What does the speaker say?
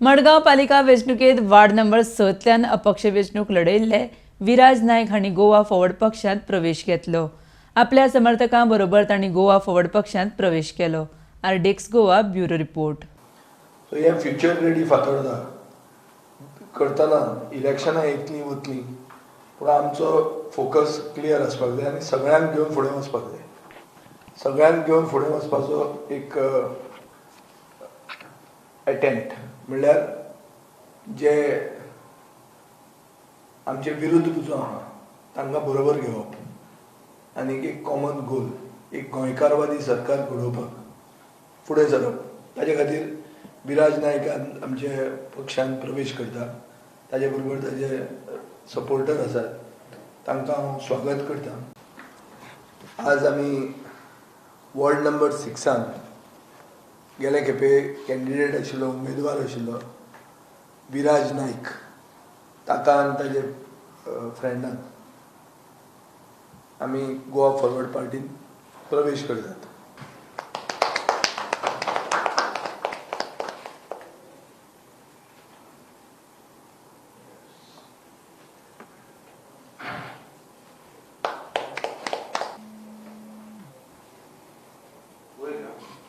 मडगांव पालिका वेंचणुकेंत ward number 6तल्यान अपक्ष वेंचणूक लढयल्ले विराज नायक हांणी गोवा फॉरवर्ड पक्षांत प्रवेश घेतलो. आपल्या समर्थकां बरोबर तांणी गोवा फॉरवर्ड पक्षांत प्रवेश केलो. RDX Goa bureau report. So हें फ्युचर रेडी फातोर्डा करतना इलेक्शनां येतलीं वतलीं, पूण आमचो फोकस क्लियर आसपाक जाय आनी सगळ्यांक घेवन फुडें वचपाक जाय. सगळ्यांक घेवन फुडें वचपाचो एक एटेम्प्ट म्हणल्यार जे आमचे विरुद्ध जो आहा तांकां बरोबर घेवप आनी एक कॉमन गोल, एक गोंयकारवादी सरकार घडोवपाक फुडें सरप. ताजे खातीर विराज नायक आमचे पक्षान प्रवेश करता. ताजे बरोबर ताजे सपोर्टर आसात, तांकां हांव स्वागत करता. आज आमी वॉर्ड नंबर 6 गेले खेपे कॅन्डिडेट आशिल्लो, उमेदवार आशिल्लो विराज नायक, ताका आनी ताजे फ्रेंडाक आमी गोवा फॉरवर्ड पार्टीन प्रवेश करतात.